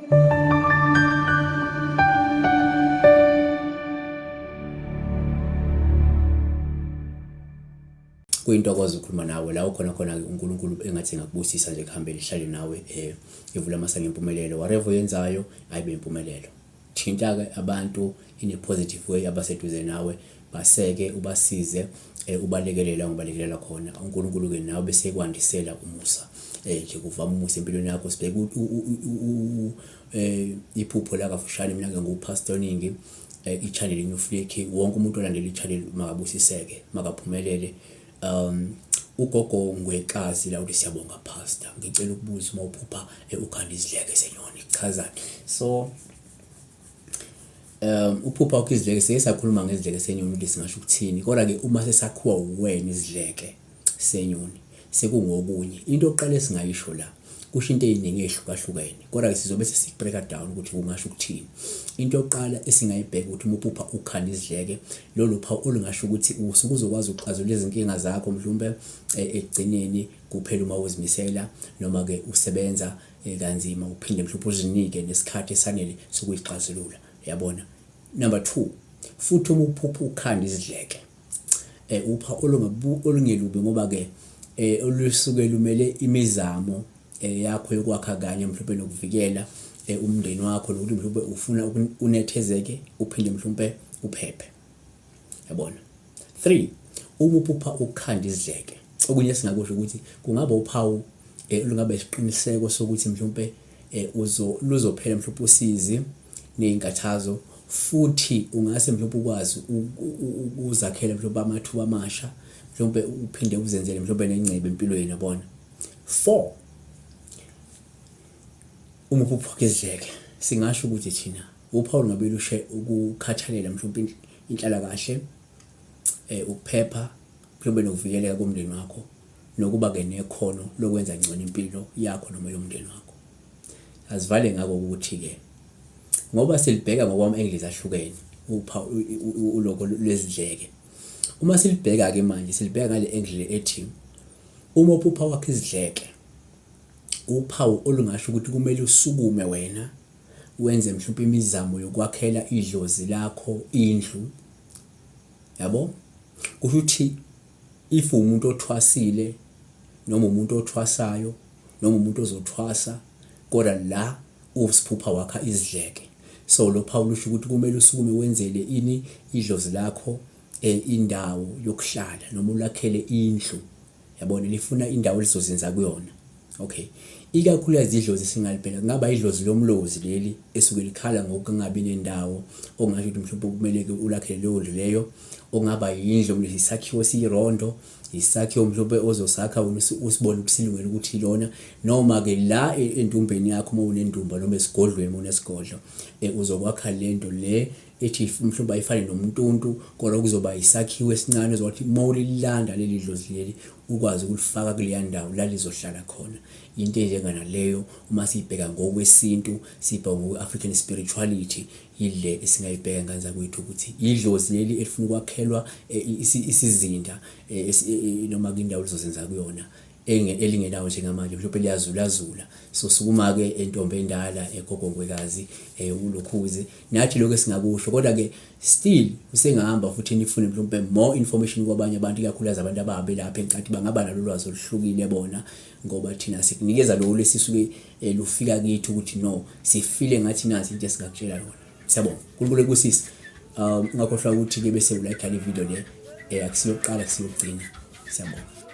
Kuyintokozo ukukhuluma nawe la ukhona khona-ke uNkulunkulu engathi engakubusisa nje kuhambe lihlale nawe evula amasango empumelelo whatever oyenzayo ayibe impumelelo. Thinta-ke abantu in a positive way abaseduze nawe baseke ubasize ubalekelele la ongabalekelela khona uNkulunkulu-ke nawe bese ekwandisela umusa nje kuvama umusa empilweni yakho sibheke iphupho la kafushane mina-ke nguPastor Ningi i-channel New Flick wonke umuntu olandela i-channel makabusiseke makaphumelele ugogo Ngwekazi la uthi siyabonga pastor ngicela ukubuza uma uphupha ukhanda izidleke zenyoni kuchazani so uphupha wakho izidleke sike sakhuluma ngezidleke senyoni ukuthi singasho ukuthini kodwa-ke uma sesakhiwa uwena isidleke senyoni sekungokunye into yokuqala esingayisho la kusho into eziningi ezihlukahlukene kodwa-ke sizobe sesibreaka down ukuthi kungasho ukuthini into yokuqala esingayibheka ukuthi uma uphupha ukhanda izidleke lolu phawu olungasho ukuthi usuke uzokwazi ukuxazulula izinkinga zakho mhlawumbe ekugcineni kuphela uma uzimisela noma-ke usebenza kanzima uphinde mhlawumbe uzinike nesikhathi esanele sokuyixazulula yabona number 2 futhi uma uphupha ukhanda izidleke upha olungelubi ngoba ke olusuke lumele imizamo yakho yokwakha kanye mhlawumbe nokuvikela umndeni wakho nokuthi mhlawumbe ufuna unethezeke uphinde mhlawumbe uphephe yabona 3 uma uphupha ukhanda izidleke okunye esingakusho ukuthi kungaba uphawu olungaba isiqiniseko sokuthi mhlawumbe uzo luzophela mhlawumbe usizi nezinkathazo futhi ungase mhlawumbe ukwazi ukuzakhela mhlawumbe amathuba amasha mhlawumbe uphinde uzenzele mhlawumbe nengcebo empilweni yabona 4 uma uphupha izidleke singasho ukuthi thina uphawu lungabe lushe ukukhathalela mhlawumbe inhlalakahle ukuphepha mhlawumbe nokuvikeleka komndeni wakho nokuba-ke nekhono lokwenza ngcono impilo yakho noma yomndeni wakho. Asivale ngako ukuthi-ke ngoba silibheka ngokwama-angles ahlukene uphawu uloko lwezidleke. Uma silibheka-ke manje silibheka ngale angle ethi uma uphupha wakho izidleke uphawu olungasho ukuthi kumele usukume wena wenze mhlawumbe imizamo yokwakhela idlozi lakho indlu yabo kusho ukuthi if umuntu othwasile noma umuntu othwasayo noma umuntu ozothwasa kodwa la usiphupha wakha izidleke so lo phawu lusho ukuthi kumele usukume wenzele ini idlozi lakho indawo yokuhlala noma ulakhele indlu yabona lifuna indawo elizozinza kuyona okay ikakhulukazi idlozi esingalibheka kungaba idlozi lomlozi leli esuke likhala ngokungabi nendawo ongasho ukuthi mhlawumbe kumele ulakhele leyo ndlu leyo okungaba yindlu mhlawumbe isakhiwo esiyirondo isakhiwo mhlawumbe ozosakha wena usibone ukuthi silungele ukuthi ilona noma-ke la endumbeni yakho uma unendumba noma esigodlweni uma unesigodlo uzokwakha lento le ethi mhlawumbe ayifane nomntuntu kodwa kuzoba isakhiwo esincane ozothi uma ulilanda leli dlozi leli ukwazi ukulifaka kuleya ndawo la lizohlala khona into enjenganaleyo uma siyibheka ngokwesintu siyibheka ngokwe-African spirituality yile esingayibheka ngane zakwethu ukuthi idlozi leli elifuna ukwakhelwa isizinda noma kwindawo lizozenza kuyona elingenawo njengamanje mhlawumbe liyazulazula so sukuma-ke entombi endala egogo ngwekazi ulokhuze nathi lokho esingakusho kodwa-ke still usengahamba futhi nifune mhlawumbe more information kwabanye abantu ikakhulukazi abantu ababe lapha enkathi bangaba nalo lwazi oluhlukile bona ngoba thina sikunikeza lolu esisuke lufika kithi ukuthi no sifile ngathi nazi into esingakutshela yona siyabonga uNkulunkulu ekubusise ungakhohlwa ukuthi-ke bese ulayikha le video le akusiyokuqala kusiyokugcina siyabonga.